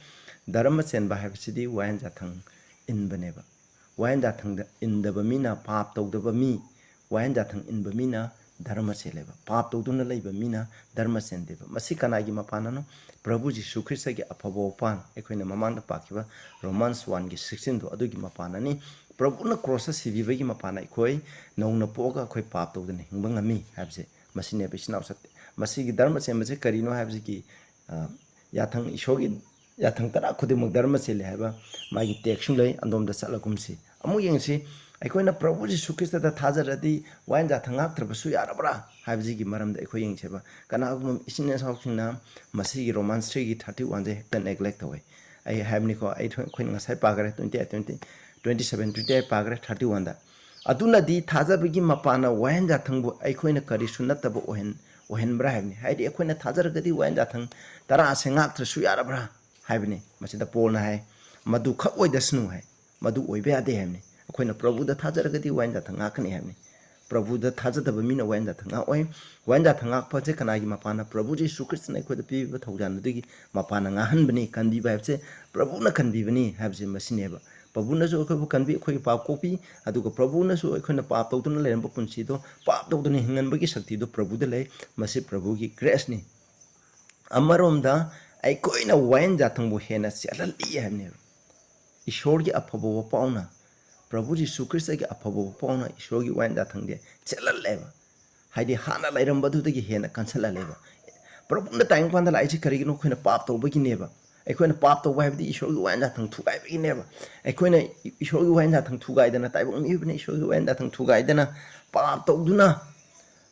ꯙꯔꯃ ꯆꯦꯟꯕ ꯍꯥꯏꯕꯁꯤꯗꯤ ꯋꯥꯌꯦꯟ ꯖꯥꯊꯪ ꯏꯟꯕꯅꯦꯕ꯫ ꯋꯥꯌꯦꯟ ꯖꯥꯊꯪꯗ ꯏꯟꯗꯕ ꯃꯤꯅ, ꯄꯥꯞ ꯇꯧꯗꯕ ꯃꯤ, ꯋꯥꯌꯦꯟ ꯖꯥꯊꯪ ꯏꯟꯕ ꯃꯤꯅ ꯙꯔꯃ ꯆꯦꯜꯂꯦꯕ꯫ ꯄꯥꯞ ꯇꯧꯗꯨꯅ ꯂꯩꯕ ꯃꯤꯅ ꯙꯔꯃ ꯆꯦꯟꯗꯦꯕ꯫ ꯃꯁꯤ ꯀꯅꯥꯒꯤ ꯃꯄꯥꯟꯅꯅꯣ? ꯄ꯭ꯔꯚꯨ ꯖꯤꯁꯨ ꯈ꯭ꯔꯤꯁꯇꯒꯤ ꯑꯐꯕ ꯋꯥꯄꯥꯟ, ꯑꯩꯈꯣꯏꯅ ꯃꯃꯥꯡꯗ ꯄꯥꯈꯤꯕ ꯔꯣꯃꯥꯟꯁ ꯋꯥꯟꯒꯤ ꯁꯤꯛꯁꯇꯤꯟꯗꯣ, ꯑꯗꯨꯒꯤ ꯃꯄꯥꯟꯅꯅꯤ꯫ ꯄ꯭ꯔꯚꯨꯅ ꯀ꯭ꯔꯣꯁꯇ ꯁꯤꯕꯤꯕꯒꯤ ꯃꯄꯥꯟꯅ ꯑꯩꯈꯣꯏ ꯅꯧꯅ ꯄꯣꯛꯑꯒ ꯑꯩꯈꯣꯏ ꯄꯥꯞ ꯇꯧꯗꯅ ꯍꯤꯡꯕ ꯉꯝꯃꯤ ꯍꯥꯏꯕꯁꯦ ꯃꯁꯤꯅꯦꯕ, ꯏꯆꯤꯟ ꯏꯅꯥꯎ ꯁꯠ-, ꯃꯁꯤꯒꯤ ꯙꯔꯃ ꯆꯦꯟꯕꯁꯦ ꯀꯔꯤꯅꯣ ꯍꯥꯏꯕꯁꯤꯒꯤ, ꯑ, ꯌꯥꯊꯪ, ꯏꯁꯣꯔꯒꯤ ꯌꯥꯊꯪ ꯇꯔꯥ ꯈꯨꯗꯤꯡꯃꯛ ꯙꯔꯃ ꯆꯦꯜꯂꯦ ꯍꯥꯏꯕ ꯃꯥꯒꯤ ꯇꯦꯛꯁꯁꯨ ꯂꯩ꯫ ꯑꯗꯣꯝꯗ ꯆꯠꯂꯒꯨꯝꯁꯤ꯫ ꯑꯃꯨꯛ ꯌꯦꯡꯁꯤ, ꯑꯩꯈꯣꯏꯅ ꯄ꯭ꯔꯚꯨ ꯖꯤꯁꯨ ꯈ꯭ꯔꯤꯁꯇꯗ ꯊꯥꯖꯔꯗꯤ ꯋꯥꯌꯦꯟ ꯖꯥꯊꯪ ꯉꯥꯛꯇ꯭ꯔꯕꯁꯨ ꯌꯥꯔꯕ꯭ꯔꯥ ꯍꯥꯏꯕꯁꯤꯒꯤ ꯃꯔꯝꯗ ꯑꯩꯈꯣꯏ ꯌꯦꯡꯁꯦꯕ꯫ ꯀꯅꯥꯒꯨꯝꯕ ꯏꯆꯤꯟ ꯏꯅꯥꯎꯁꯤꯡꯅ ꯃꯁꯤꯒꯤ ꯔꯣꯃꯥꯟꯁ ꯊ꯭ꯔꯤꯒꯤ ꯊꯥꯔꯇꯤ ꯋꯥꯟꯁꯦ ꯍꯦꯛꯇ ꯅꯦꯒ꯭ꯂꯦꯛ ꯇꯧꯋꯦ꯫ ꯑꯩ ꯍꯥꯏꯕꯅꯤꯀꯣ, ꯑꯩ ꯊꯣꯏ-, ꯑꯩꯈꯣꯏꯅ ꯉꯁꯥꯏ ꯄꯥꯈ꯭ꯔꯦ, twenty eight, twenty, twenty seven, twenty eight ꯄꯥꯈ꯭ꯔꯦ, ꯊꯥꯔꯇꯤ ꯋꯥꯟꯗ꯫ ꯑꯗꯨꯅꯗꯤ ꯊꯥꯖꯕꯒꯤ ꯃꯄꯥꯟꯅ ꯋꯥꯌꯦꯟ ꯖꯥꯊꯪꯕꯨ ꯑꯩꯈꯣꯏꯅ ꯀꯔꯤꯁꯨ ꯅꯠꯇꯕ ꯑꯣꯏꯍꯟ-, ꯑꯣꯏꯍꯟꯕ꯭ꯔꯥ ꯍꯥꯏꯕꯅꯤ꯫ ꯍꯥꯏꯗꯤ ꯑꯩꯈꯣꯏꯅ ꯊꯥꯖꯔꯒꯗꯤ ꯋꯥꯌꯦꯟ ꯖꯥꯊꯪ ꯇꯔꯥ ꯑꯁꯦ ꯉꯥꯛꯇ꯭ꯔꯁꯨ ꯌꯥꯔꯕ꯭ꯔꯥ ꯍꯥꯏꯕꯅꯤ꯫ ꯃꯁꯤꯗ ꯄꯣꯜꯅ ꯍꯥꯏ, "ꯃꯗꯨ ꯈꯛ ꯑꯣꯏꯗꯁꯅꯨ" ꯍꯥꯏ, "ꯃꯗꯨ ꯑꯣꯏꯕ ꯌꯥꯗꯦ" ꯍꯥꯏꯕꯅꯤ꯫ ꯑꯩꯈꯣꯏꯅ ꯄ꯭ꯔꯚꯨꯗ ꯊꯥꯖꯔꯒꯗꯤ ꯋꯥꯌꯦꯟ ꯖꯥꯊꯪ ꯉꯥꯛꯀꯅꯤ ꯍꯥꯏꯕꯅꯤ꯫ ꯄ꯭ꯔꯚꯨꯗ ꯊꯥꯖꯗꯕ ꯃꯤꯅ ꯋꯥꯌꯦꯟ ꯖꯥꯊꯪ ꯉꯥꯛꯑꯣꯏ꯫ ꯋꯥꯌꯦꯟ ꯖꯥꯊꯪ ꯉꯥꯛꯄꯁꯦ ꯀꯅꯥꯒꯤ ꯃꯄꯥꯟꯅ? ꯄ꯭ꯔꯚꯨ ꯖꯤꯁꯨ ꯈ꯭ꯔꯤꯁꯇꯅ ꯑꯩꯈꯣꯏꯗ ꯄꯤꯕꯤꯕ ꯊꯧꯖꯥꯜ ꯑꯗꯨꯒꯤ ꯃꯄꯥꯟꯅ ꯉꯥꯛꯍꯟꯕꯅꯤ꯫ ꯀꯟꯕꯤꯕ ꯍꯥꯏꯕꯁꯦ ꯄ꯭ꯔꯚꯨꯅ ꯀꯟꯕꯤꯕꯅꯤ ꯍꯥꯏꯕꯁꯦ ꯃꯁꯤꯅꯦꯕ꯫ ꯄ꯭ꯔꯚꯨꯅꯁꯨ ꯑꯩꯈꯣꯏꯕꯨ ꯀꯟꯕꯤ, ꯑꯩꯈꯣꯏꯒꯤ ꯄꯥꯞ ꯀꯣꯛꯄꯤ, ꯑꯗꯨꯒ ꯄ꯭ꯔꯚꯨꯅꯁꯨ ꯑꯩꯈꯣꯏꯅ ꯄꯥꯞ ꯇꯧꯗꯨꯅ ꯂꯩꯔꯝꯕ ꯄꯨꯟꯁꯤꯗꯣ ꯄꯥꯞ ꯇꯧꯗꯅ ꯍꯤꯡꯍꯟꯕꯒꯤ ꯁꯛꯇꯤꯗꯣ ꯄ꯭ꯔꯚꯨꯗ ꯂꯩ꯫ ꯃꯁꯤ ꯄ꯭ꯔꯚꯨꯒꯤ ꯒ꯭ꯔꯦꯁꯅꯤ꯫ ꯑꯃꯔꯣꯝꯗ ꯑꯩꯈꯣꯏꯅ ꯋꯥꯌꯦꯟ ꯖꯥꯊꯪꯕꯨ ꯍꯦꯟꯅ ꯆꯦꯜꯍꯜꯂꯤ ꯍꯥꯏꯕꯅꯦꯕ꯫ ꯏꯁꯣꯔꯒꯤ ꯑꯐꯕ ꯋꯥꯄꯥꯎꯅ, ꯄ꯭ꯔꯚꯨ ꯖꯤꯁꯨ ꯈ꯭ꯔꯤꯁꯇꯒꯤ ꯑꯐꯕ ꯋꯥꯄꯥꯎꯅ ꯏꯁꯣꯔꯒꯤ ꯋꯥꯌꯦꯟ ꯖꯥꯊꯪꯗꯤ ꯆꯦꯜꯍꯜꯂꯦꯕ꯫ ꯍꯥꯏꯗꯤ ꯍꯥꯟꯅ ꯂꯩꯔꯝꯕꯗꯨꯗꯒꯤ ꯍꯦꯟꯅ ꯀꯟꯁꯤꯜꯍꯜꯂꯦꯕ꯫ ꯄ꯭ꯔꯚꯨꯅ ꯇꯥꯏꯕꯪꯄꯥꯟꯗ ꯂꯥꯛꯏꯁꯦ ꯀꯔꯤꯒꯤꯅꯣ? ꯑꯩꯈꯣꯏꯅ ꯄꯥꯞ ꯇꯧꯕꯒꯤꯅꯦꯕ꯫ ꯑꯩꯈꯣꯏꯅ ꯄꯥꯞ ꯇꯧꯕ ꯍꯥꯏꯕꯗꯤ ꯏꯁꯣꯔꯒꯤ ꯋꯥꯌꯦꯟ ꯖꯥꯊꯪ ꯊꯨꯒꯥꯏꯕꯒꯤꯅꯦꯕ꯫ ꯑꯩꯈꯣꯏꯅ ꯏꯁꯣꯔꯒꯤ ꯋꯥꯌꯦꯟ ꯖꯥꯊꯪ ꯊꯨꯒꯥꯏꯗꯅ, ꯇꯥꯏꯕꯪ ꯃꯤꯑꯣꯏꯕꯅ ꯏꯁꯣꯔꯒꯤ ꯋꯥꯌꯦꯟ ꯖꯥꯊꯪ ꯊꯨꯒꯥꯏꯗꯅ, ꯄꯥꯞ ꯇꯧꯗꯨꯅ,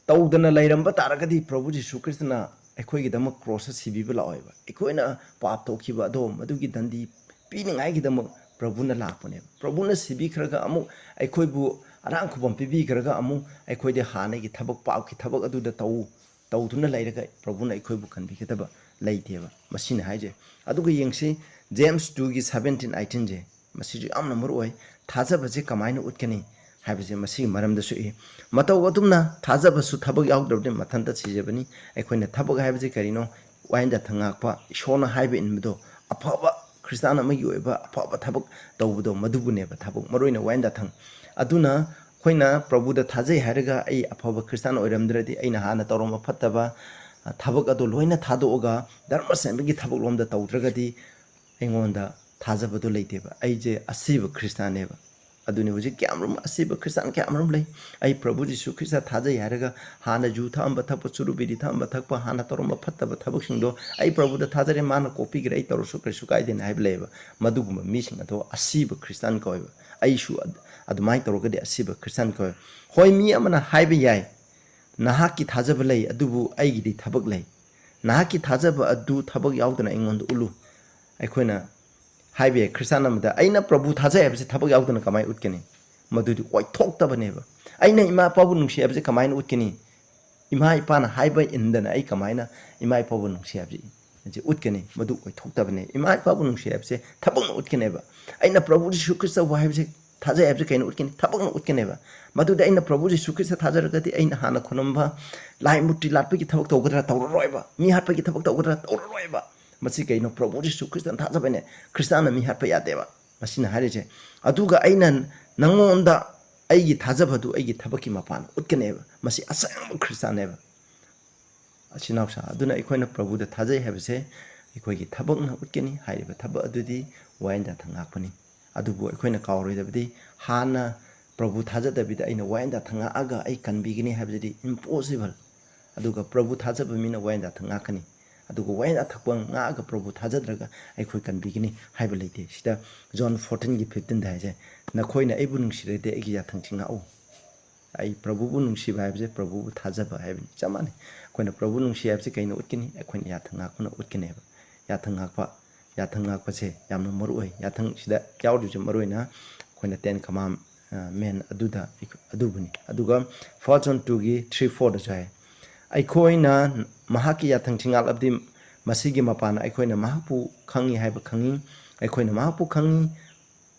ꯇꯧꯗꯅ ꯂꯩꯔꯝꯕ ꯇꯥꯔꯒꯗꯤ ꯄ꯭ꯔꯚꯨ ꯖꯤꯁꯨ ꯈ꯭ꯔꯤꯁꯇꯅ ꯑꯩꯈꯣꯏꯒꯤꯗꯃꯛ ꯀ꯭ꯔꯣꯁꯇ ꯁꯤꯕꯤꯕ ꯂꯥꯛꯑꯣꯏꯕ꯫ ꯑꯩꯈꯣꯏꯅ ꯄꯥꯞ ꯇꯧꯈꯤꯕ ꯑꯗꯣ ꯃꯗꯨꯒꯤ ꯗꯟꯗꯤ ꯄꯤꯅꯤꯡꯉꯥꯏꯒꯤꯗꯃꯛ ꯄ꯭ꯔꯚꯨꯅ ꯂꯥꯛꯄꯅꯦꯕ꯫ ꯄ꯭ꯔꯚꯨꯅ ꯁꯤꯕꯤꯈ꯭ꯔꯒ ꯑꯃꯨꯛ ꯑꯩꯈꯣꯏꯕꯨ ꯑꯔꯥꯡ ꯈꯨꯕꯝ ꯄꯤꯕꯤꯈ꯭ꯔꯒ ꯑꯃꯨꯛ ꯑꯩꯈꯣꯏꯗꯤ ꯍꯥꯟꯅꯒꯤ ꯊꯕꯛ, ꯄꯥꯞꯀꯤ ꯊꯕꯛ ꯑꯗꯨꯗ ꯇꯧ, ꯇꯧꯗꯨꯅ ꯂꯩꯔꯒ ꯄ꯭ꯔꯚꯨꯅ ꯑꯩꯈꯣꯏꯕꯨ ꯀꯟꯕꯤꯒꯗꯕ ꯂꯩꯇꯦꯕ꯫ ꯃꯁꯤꯅ ꯍꯥꯏꯁꯦ꯫ ꯑꯗꯨꯒ ꯌꯦꯡꯁꯤ, ꯖꯦꯝꯁ ꯇꯨꯒꯤ ꯁꯕꯦꯟꯇꯤꯟ ꯑꯩꯠꯇꯤꯟꯁꯦ, ꯃꯁꯤꯁꯨ ꯌꯥꯝꯅ ꯃꯔꯨ ꯑꯣꯏ꯫ ꯊꯥꯖꯕꯁꯦ ꯀꯃꯥꯏꯅ ꯎꯠꯀꯅꯤ ꯍꯥꯏꯕꯁꯦ ꯃꯁꯤꯒꯤ ꯃꯔꯝꯗꯁꯨ ꯏ꯫ "ꯃꯇꯧ ꯑꯗꯨꯝꯅ ꯊꯥꯖꯕꯁꯨ ꯊꯕꯛ ꯌꯥꯎꯗ꯭ꯔꯕꯗꯤ ꯃꯊꯟꯇ ꯁꯤꯖꯕꯅꯤ"꯫ ꯑꯩꯈꯣꯏꯅ ꯊꯕꯛ ꯍꯥꯏꯕꯁꯦ ꯀꯔꯤꯅꯣ? ꯋꯥꯌꯦꯜ ꯌꯥꯊꯪ ꯉꯥꯛꯄ, ꯏꯁꯣꯔꯅ ꯍꯥꯏꯕ ꯏꯟꯕꯗꯣ, ꯑꯐꯕ ꯈ꯭ꯔꯤꯁꯇꯥꯟ ꯑꯃꯒꯤ ꯑꯣꯏꯕ ꯑꯐꯕ ꯊꯕꯛ ꯇꯧꯕꯗꯣ, ꯃꯗꯨꯕꯨꯅꯦꯕ ꯊꯕꯛ, ꯃꯔꯨ ꯑꯣꯏꯅ ꯋꯥꯌꯦꯜ ꯌꯥꯊꯪ꯫ ꯑꯗꯨꯅ ꯑꯩꯈꯣꯏꯅ ꯄ꯭ꯔꯚꯨꯗ ꯊꯥꯖꯩ ꯍꯥꯏꯔꯒ ꯑꯩ ꯑꯐꯕ ꯈ꯭ꯔꯤꯁꯇꯥꯟ ꯑꯣꯏꯔꯝꯗ꯭ꯔꯗꯤ, ꯑꯩꯅ ꯍꯥꯟꯅ ꯇꯧꯔꯝꯕ ꯐꯠꯇꯕ, ꯑ, ꯊꯕꯛ ꯑꯗꯨ ꯂꯣꯏꯅ ꯊꯥꯗꯣꯛꯑꯒ ꯙꯔꯃ ꯁꯦꯝꯕꯒꯤ ꯊꯕꯛ ꯂꯣꯝꯗ ꯇꯧꯗ꯭ꯔꯒꯗꯤ, ꯑꯩꯉꯣꯟꯗ ꯊꯥꯖꯕꯗꯣ ꯂꯩꯇꯦꯕ꯫ ꯑꯩꯁꯦ ꯑꯁꯤꯕ ꯈ꯭ꯔꯤꯁꯇꯥꯟꯅꯦꯕ꯫ ꯑꯗꯨꯅꯤ ꯍꯧꯖꯤꯛ ꯀꯌꯥꯃꯔꯨꯝ ꯑꯁꯤꯕ ꯈ꯭ꯔꯤꯁꯇꯥꯟ ꯀꯌꯥꯃꯔꯨꯝ ꯂꯩ꯫ "ꯑꯩ ꯄ꯭ꯔꯚꯨ ꯖꯤꯁꯨ ꯈ꯭ꯔꯤꯁꯇ ꯊꯥꯖꯩ" ꯍꯥꯏꯔꯒ ꯍꯥꯟꯅ ꯌꯨ ꯊꯛꯑꯝꯕ ꯊꯛꯄ, ꯆꯨꯔꯨꯞ ꯕꯤꯔꯤ ꯊꯛꯑꯝꯕ ꯊꯛꯄ, ꯍꯥꯟꯅ ꯇꯧꯔꯝꯕ ꯐꯠꯇꯕ ꯊꯕꯛꯁꯤꯡꯗꯣ "ꯑꯩ ꯄ꯭ꯔꯚꯨꯗ ꯊꯥꯖꯔꯦ, ꯃꯥꯅ ꯀꯣꯛꯄꯤꯈ꯭ꯔꯦ, ꯑꯩ ꯇꯧꯔꯁꯨ ꯀꯔꯤꯁꯨ ꯀꯥꯏꯗꯦꯅ" ꯍꯥꯏꯕ ꯂꯩꯌꯦꯕ꯫ ꯃꯗꯨꯒꯨꯝꯕ ꯃꯤꯁꯤꯡ ꯑꯗꯣ ꯑꯁꯤꯕ ꯈ꯭ꯔꯤꯁꯇꯥꯟ ꯀꯧꯋꯦꯕ꯫ ꯑꯩꯁꯨ ꯑꯗ-, ꯑꯗꯨꯃꯥꯏꯅ ꯇꯧꯔꯒꯗꯤ ꯑꯁꯤꯕ ꯈ꯭ꯔꯤꯁꯇꯥꯟ ꯀꯧꯋꯦ꯫ ꯍꯣꯏ, ꯃꯤ ꯑꯃꯅ ꯍꯥꯏꯕ ꯌꯥꯏ, "ꯅꯍꯥꯛꯀꯤ ꯊꯥꯖꯕ ꯂꯩ, ꯑꯗꯨꯕꯨ ꯑꯩꯒꯤꯗꯤ ꯊꯕꯛ ꯂꯩ"꯫ ꯅꯍꯥꯛꯀꯤ ꯊꯥꯖꯕ ꯑꯗꯨ ꯊꯕꯛ ꯌꯥꯎꯗꯅ ꯑꯩꯉꯣꯟꯗ ꯎꯠꯂꯨ꯫ ꯑꯩꯈꯣꯏꯅ ꯍꯥꯏꯕ ꯌꯥꯏ, ꯈ꯭ꯔꯤꯁꯇꯥꯟ ꯑꯃꯗ ꯑꯩꯅ ꯄ꯭ꯔꯚꯨ ꯊꯥꯖꯩ ꯍꯥꯏꯕꯁꯦ ꯊꯕꯛ ꯌꯥꯎꯗꯅ ꯀꯃꯥꯏꯅ ꯎꯠꯀꯅꯤ? ꯃꯗꯨꯗꯤ ꯑꯣꯏꯊꯣꯛꯇꯕꯅꯦꯕ꯫ ꯑꯩꯅ ꯏꯃꯥ ꯏꯄꯥꯕꯨ ꯅꯨꯡꯁꯤ ꯍꯥꯏꯕꯁꯦ ꯀꯃꯥꯏꯅ ꯎꯠꯀꯅꯤ? ꯏꯃꯥ ꯏꯄꯥꯅ ꯍꯥꯏꯕ ꯏꯟꯗꯅ ꯑꯩ ꯀꯃꯥꯏꯅ ꯏꯃꯥ ꯏꯄꯥꯕꯨ ꯅꯨꯡꯁꯤ ꯍꯥꯏꯕꯁꯦ ꯎꯠꯀꯅꯤ? ꯃꯗꯨ ꯑꯣꯏꯊꯣꯛꯇꯕꯅꯦ꯫ ꯏꯃꯥ ꯏꯄꯥꯕꯨ ꯅꯨꯡꯁꯤ ꯍꯥꯏꯕꯁꯦ ꯊꯕꯛꯅ ꯎꯠꯀꯅꯦꯕ꯫ ꯑꯩꯅ ꯄ꯭ꯔꯚꯨ ꯖꯤꯁꯨ ꯈ꯭ꯔꯤꯁꯇꯕꯨ ꯍꯥꯏꯕꯁꯦ ꯊꯥꯖꯩ ꯍꯥꯏꯕꯁꯦ ꯀꯩꯅꯣ ꯎꯠꯀꯅꯤ? ꯊꯕꯛꯅ ꯎꯠꯀꯅꯦꯕ꯫ ꯃꯗꯨꯗꯤ ꯑꯩꯅ ꯄ꯭ꯔꯚꯨ ꯖꯤꯁꯨ ꯈ꯭ꯔꯤꯁꯇ ꯊꯥꯖꯔꯒꯗꯤ ꯑꯩꯅ ꯍꯥꯟꯅ ꯈꯨꯔꯨꯝꯕ ꯂꯥꯏ ꯃꯨꯔꯇꯤ ꯂꯥꯠꯄꯒꯤ ꯊꯕꯛ ꯇꯧꯒꯗ꯭ꯔꯥ? ꯇꯧꯔꯔꯣꯏꯕ꯫ ꯃꯤ ꯍꯥꯠꯄꯒꯤ ꯊꯕꯛ ꯇꯧꯒꯗ꯭ꯔꯥ? ꯇꯧꯔꯔꯣꯏꯕ꯫ ꯃꯁꯤ ꯀꯩꯅꯣ? ꯄ꯭ꯔꯚꯨ ꯖꯤꯁꯨ ꯈ꯭ꯔꯤꯁꯇꯅ ꯊꯥꯖꯕꯅꯦ꯫ ꯈ꯭ꯔꯤꯁꯇꯥꯟꯅ ꯃꯤ ꯍꯥꯠꯄ ꯌꯥꯗꯦꯕ꯫ ꯃꯁꯤꯅ ꯍꯥꯏꯔꯤꯁꯦ꯫ ꯑꯗꯨꯒ ꯑꯩꯅ ꯅꯪꯉꯣꯟꯗ ꯑꯩꯒꯤ ꯊꯥꯖꯕꯗꯨ ꯑꯩꯒꯤ ꯊꯕꯛꯀꯤ ꯃꯄꯥꯟ ꯎꯠꯀꯅꯦꯕ꯫ ꯃꯁꯤ ꯑꯁꯦꯡꯕ ꯈ꯭ꯔꯤꯁꯇꯥꯟꯅꯦꯕ꯫ ꯏꯆꯤꯟ ꯏꯅꯥꯎꯁꯥ, ꯑꯗꯨꯅ ꯑꯩꯈꯣꯏꯅ ꯄ꯭ꯔꯚꯨꯗ ꯊꯥꯖꯩ ꯍꯥꯏꯕꯁꯦ ꯑꯩꯈꯣꯏꯒꯤ ꯊꯕꯛꯅ ꯎꯠꯀꯅꯤ꯫ ꯍꯥꯏꯔꯤꯕ ꯊꯕꯛ ꯑꯗꯨꯗꯤ ꯋꯥꯌꯦꯜ ꯌꯥꯊꯪ ꯉꯥꯛꯄꯅꯤ꯫ ꯑꯗꯨꯕꯨ ꯑꯩꯈꯣꯏꯅ ꯀꯥꯎꯔꯣꯏꯗꯕꯗꯤ, ꯍꯥꯟꯅ ꯄ꯭ꯔꯚꯨ ꯊꯥꯖꯗꯕꯤꯗ ꯑꯩꯅ ꯋꯥꯌꯦꯜ ꯌꯥꯊꯪ ꯉꯥꯛꯑꯒ ꯑꯩ ꯀꯟꯕꯤꯒꯅꯤ ꯍꯥꯏꯕꯗꯨꯗꯤ impossible꯫ ꯑꯗꯨꯒ ꯄ꯭ꯔꯚꯨ ꯊꯥꯖꯕ ꯃꯤꯅ ꯋꯥꯌꯦꯜ ꯌꯥꯊꯪ ꯉꯥꯛꯀꯅꯤ꯫ ꯑꯗꯨꯒ ꯋꯥꯌꯦꯜ ꯌꯥꯊꯪ ꯉꯥꯛꯑꯒ ꯄ꯭ꯔꯚꯨ ꯊꯥꯖꯗ꯭ꯔꯒ ꯑꯩꯈꯣꯏ ꯀꯟꯕꯤꯒꯅꯤ ꯍꯥꯏꯕ ꯂꯩꯇꯦ꯫ ꯁꯤꯗ ꯖꯣꯟ ꯐꯣꯔꯇꯤꯟꯒꯤ ꯐꯤꯐꯇꯤꯟꯗ ꯍꯥꯏꯁꯦ, "ꯅꯈꯣꯏꯅ ꯑꯩꯕꯨ ꯅꯨꯡꯁꯤꯔꯗꯤ ꯑꯩꯒꯤ ꯌꯥꯊꯪꯁꯤ ꯉꯥꯛꯎ"꯫ ꯑꯩ ꯄ꯭ꯔꯚꯨꯕꯨ ꯅꯨꯡꯁꯤꯕ ꯍꯥꯏꯕꯁꯦ ꯄ꯭ꯔꯚꯨꯕꯨ ꯊꯥꯖꯕ ꯍꯥꯏꯕꯅꯤ꯫ ꯆꯞ ꯃꯥꯟꯅꯩ꯫ ꯑꯩꯈꯣꯏꯅ ꯄ꯭ꯔꯚꯨ ꯅꯨꯡꯁꯤ ꯍꯥꯏꯕꯁꯤ ꯀꯩꯅ ꯎꯠꯀꯅꯤ? ꯑꯩꯈꯣꯏꯅ ꯌꯥꯊꯪ ꯉꯥꯛꯄꯅ ꯎꯠꯀꯅꯦꯕ꯫ ꯌꯥꯊꯪ ꯉꯥꯛꯄ, ꯌꯥꯊꯪ ꯉꯥꯛꯄꯁꯦ ꯌꯥꯝꯅ ꯃꯔꯨ ꯑꯣꯏ꯫ ꯌꯥꯊꯪꯁꯤꯗ ꯌꯥꯎꯔꯤꯕꯁꯦ ꯃꯔꯨ ꯑꯣꯏꯅ ꯑꯩꯈꯣꯏꯅ Ten Commandment ꯑꯗꯨꯗ, ꯑꯗꯨꯕꯨꯅꯤ꯫ ꯑꯗꯨꯒ First John twoꯒꯤ three fourꯗꯁꯨ ꯍꯥꯏ, ꯑꯩꯈꯣꯏꯅ ꯃꯍꯥꯛꯀꯤ ꯌꯥꯊꯪꯁꯤ ꯉꯥꯛꯂꯕꯗꯤ ꯃꯁꯤꯒꯤ ꯃꯄꯥꯟꯅ ꯑꯩꯈꯣꯏꯅ ꯃꯍꯥꯛꯄꯨ ꯈꯪꯉꯤ ꯍꯥꯏꯕ ꯈꯪꯉꯤ꯫ ꯑꯩꯈꯣꯏꯅ ꯃꯍꯥꯛꯄꯨ ꯈꯪꯉꯤ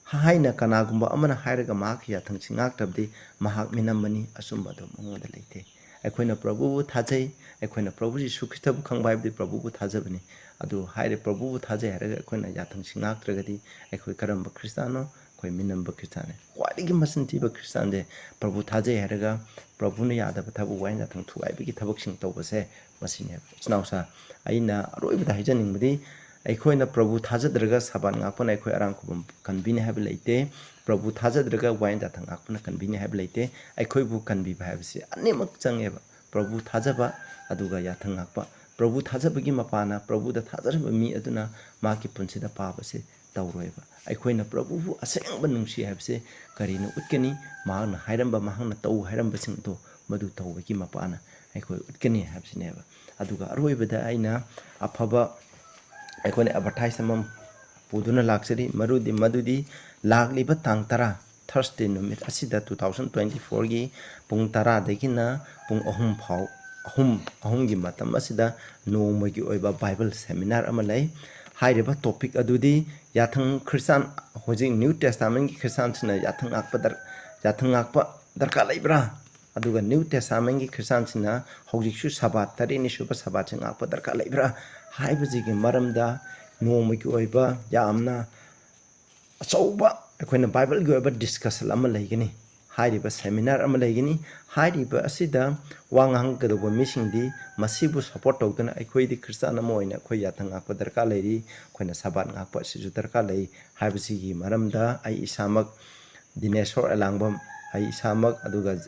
ꯍꯥꯏꯅ ꯀꯅꯥꯒꯨꯝꯕ ꯑꯃꯅ ꯍꯥꯏꯔꯒ ꯃꯍꯥꯛꯀꯤ ꯌꯥꯊꯪꯁꯤ ꯉꯥꯛꯇ꯭ꯔꯕꯗꯤ ꯃꯍꯥꯛ ꯃꯤꯅꯝꯕꯅꯤ, ꯑꯆꯨꯝꯕ ꯑꯗꯨ ꯃꯉꯣꯟꯗ ꯂꯩꯇꯦ꯫ ꯑꯩꯈꯣꯏꯅ ꯄ꯭ꯔꯚꯨꯕꯨ ꯊꯥꯖꯩ, ꯑꯩꯈꯣꯏꯅ ꯄ꯭ꯔꯚꯨ ꯖꯤꯁꯨ ꯈ꯭ꯔꯤꯁꯇꯕꯨ ꯈꯪꯕ ꯍꯥꯏꯕꯗꯤ ꯄ꯭ꯔꯚꯨꯕꯨ ꯊꯥꯖꯕꯅꯤ꯫ ꯑꯗꯨ ꯍꯥꯏꯔꯦ, ꯄ꯭ꯔꯚꯨꯕꯨ ꯊꯥꯖꯩ ꯍꯥꯏꯔꯒ ꯑꯩꯈꯣꯏꯅ ꯌꯥꯊꯪꯁꯤ ꯉꯥꯛꯇ꯭ꯔꯒꯗꯤ ꯑꯩꯈꯣꯏ ꯀꯔꯝꯕ ꯈ꯭ꯔꯤꯁꯇꯥꯟꯅꯣ? ꯑꯩꯈꯣꯏ ꯃꯤꯅꯝꯕ ꯈ꯭ꯔꯤꯁꯇꯥꯟꯅꯤ꯫ ꯈ꯭ꯋꯥꯏꯗꯒꯤ ꯃꯆꯤꯟ ꯊꯤꯕ ꯈ꯭ꯔꯤꯁꯇꯥꯟꯁꯦ ꯄ꯭ꯔꯚꯨ ꯊꯥꯖꯩ ꯍꯥꯏꯔꯒ ꯄ꯭ꯔꯚꯨꯅ ꯌꯥꯗꯕ ꯊꯕꯛ, ꯋꯥꯌꯦꯜ ꯌꯥꯊꯪ ꯊꯨꯒꯥꯏꯕꯒꯤ ꯊꯕꯛꯁꯤꯡ ꯇꯧꯕꯁꯦ ꯃꯁꯤꯅꯦꯕ꯫ ꯏꯆꯤꯟ ꯏꯅꯥꯎꯁꯥ, ꯑꯩꯅ ꯑꯔꯣꯏꯕꯗ ꯍꯥꯏꯖꯅꯤꯡꯕꯗꯤ ꯑꯩꯈꯣꯏꯅ ꯄ꯭ꯔꯚꯨ ꯊꯥꯖꯗ꯭ꯔꯒ ꯁꯕꯥꯠ ꯉꯥꯛꯄꯅ ꯑꯩꯈꯣꯏ ꯑꯔꯥꯡ ꯈꯨꯕꯝ ꯀꯟꯕꯤꯅꯤ ꯍꯥꯏꯕ ꯂꯩꯇꯦ꯫ ꯄ꯭ꯔꯚꯨ ꯊꯥꯖꯗ꯭ꯔꯒ ꯋꯥꯌꯦꯜ ꯌꯥꯊꯪ ꯉꯥꯛꯄꯅ ꯀꯟꯕꯤꯅꯤ ꯍꯥꯏꯕ ꯂꯩꯇꯦ꯫ ꯑꯩꯈꯣꯏꯕꯨ ꯀꯟꯕꯤꯕ ꯍꯥꯏꯕꯁꯤ ꯑꯅꯤꯃꯛ ꯆꯪꯉꯦꯕ꯫ ꯄ꯭ꯔꯚꯨ ꯊꯥꯖꯕ ꯑꯗꯨꯒ ꯌꯥꯊꯪ ꯉꯥꯛꯄ꯫ ꯄ꯭ꯔꯚꯨ ꯊꯥꯖꯕꯒꯤ ꯃꯄꯥꯅ ꯄ꯭ꯔꯚꯨꯗ ꯊꯥꯖꯔꯕ ꯃꯤ ꯑꯗꯨꯅ ꯃꯍꯥꯛꯀꯤ ꯄꯨꯟꯁꯤꯗ ꯄꯥꯕꯁꯦ ꯇꯧꯔꯣꯏꯕ꯫ ꯑꯩꯈꯣꯏꯅ ꯄ꯭ꯔꯚꯨꯕꯨ ꯑꯁꯦꯡꯕ ꯅꯨꯡꯁꯤ ꯍꯥꯏꯕꯁꯦ ꯀꯔꯤꯅ ꯎꯠꯀꯅꯤ? ꯃꯍꯥꯛꯅ ꯍꯥꯏꯔꯝꯕ, ꯃꯍꯥꯛꯅ ꯇꯧ ꯍꯥꯏꯔꯝꯕꯁꯤꯡ ꯑꯗꯨ ꯃꯗꯨ ꯇꯧꯕꯒꯤ ꯃꯄꯥꯅ ꯑꯩꯈꯣꯏ ꯎꯠꯀꯅꯤ ꯍꯥꯏꯕꯁꯤꯅꯦꯕ꯫ ꯑꯗꯨꯒ ꯑꯔꯣꯏꯕꯗ ꯑꯩꯅ ꯑꯐꯕ ꯑꯩꯈꯣꯏꯅ advertise ꯑꯃ ꯄꯨꯗꯨꯅ ꯂꯥꯛꯆꯔꯤ꯫ ꯃꯔꯨꯗꯤ, ꯃꯗꯨꯗꯤ ꯂꯥꯛꯂꯤꯕ ꯇꯥꯡ ꯇꯔꯥ, Thursday ꯅꯨꯃꯤꯠ ꯑꯁꯤꯗ, two thousand twenty fourꯒꯤ ꯄꯨꯡ ꯇꯔꯥꯗꯒꯤꯅ ꯄꯨꯡ ꯑꯍꯨꯝ ꯐꯥꯎ, ꯑꯍꯨꯝ, ꯑꯍꯨꯝꯒꯤ ꯃꯇꯝ ꯑꯁꯤꯗ ꯅꯣꯡꯃꯒꯤ ꯑꯣꯏꯕ Bible seminar ꯑꯃ ꯂꯩ꯫ ꯍꯥꯏꯔꯤꯕ topic ꯑꯗꯨꯗꯤ ꯌꯥꯊꯪ ꯈ꯭ꯔꯤꯁꯇꯥꯟ, ꯍꯧꯖꯤꯛ New Testamentꯀꯤ ꯈ꯭ꯔꯤꯁꯇꯥꯟꯁꯤꯡꯅ ꯌꯥꯊꯪ ꯉꯥꯛꯄ ꯗꯔ-, ꯌꯥꯊꯪ ꯉꯥꯛꯄ ꯗꯔꯀꯥꯔ ꯂꯩꯕ꯭ꯔꯥ? ꯑꯗꯨꯒ New Testamentꯀꯤ ꯈ꯭ꯔꯤꯁꯇꯥꯟꯁꯤꯡꯅ ꯍꯧꯖꯤꯛꯁꯨ ꯁꯕꯥꯠ, ꯇꯔꯦꯠꯅꯤ ꯁꯨꯕ ꯁꯕꯥꯠꯁꯤ ꯉꯥꯛꯄ ꯗꯔꯀꯥꯔ ꯂꯩꯕ꯭ꯔꯥ ꯍꯥꯏꯕꯁꯤꯒꯤ ꯃꯔꯝꯗ ꯅꯣꯡꯃꯒꯤ ꯑꯣꯏꯕ ꯌꯥꯝꯅ ꯑꯆꯧꯕ ꯑꯩꯈꯣꯏꯅ Bibleꯒꯤ ꯑꯣꯏꯕ discussion ꯑꯃ ꯂꯩꯒꯅꯤ꯫ ꯍꯥꯏꯔꯤꯕ seminar ꯑꯃ ꯂꯩꯒꯅꯤ꯫ ꯍꯥꯏꯔꯤꯕ ꯑꯁꯤꯗ ꯋꯥ ꯉꯥꯡꯒꯗꯧꯕ ꯃꯤꯁꯤꯡꯗꯤ ꯃꯁꯤꯕꯨ support ꯇꯧꯗꯨꯅ ꯑꯩꯈꯣꯏꯗꯤ ꯈ꯭ꯔꯤꯁꯇꯥꯟ ꯑꯃ ꯑꯣꯏꯅ ꯑꯩꯈꯣꯏ ꯌꯥꯊꯪ ꯉꯥꯛꯄ ꯗꯔꯀꯥꯔ ꯂꯩꯔꯤ, ꯑꯩꯈꯣꯏꯅ ꯁꯕꯥꯠ ꯉꯥꯛꯄ ꯑꯁꯤꯁꯨ ꯗꯔꯀꯥꯔ ꯂꯩ ꯍꯥꯏꯕꯁꯤꯒꯤ ꯃꯔꯝꯗ ꯑꯩ ꯏꯁꯥꯃꯛ ꯗꯤꯅꯦꯁꯣꯔ ꯑꯦꯂꯥꯡꯕꯝ, ꯑꯩ ꯏꯁꯥꯃꯛ, ꯑꯗꯨꯒ,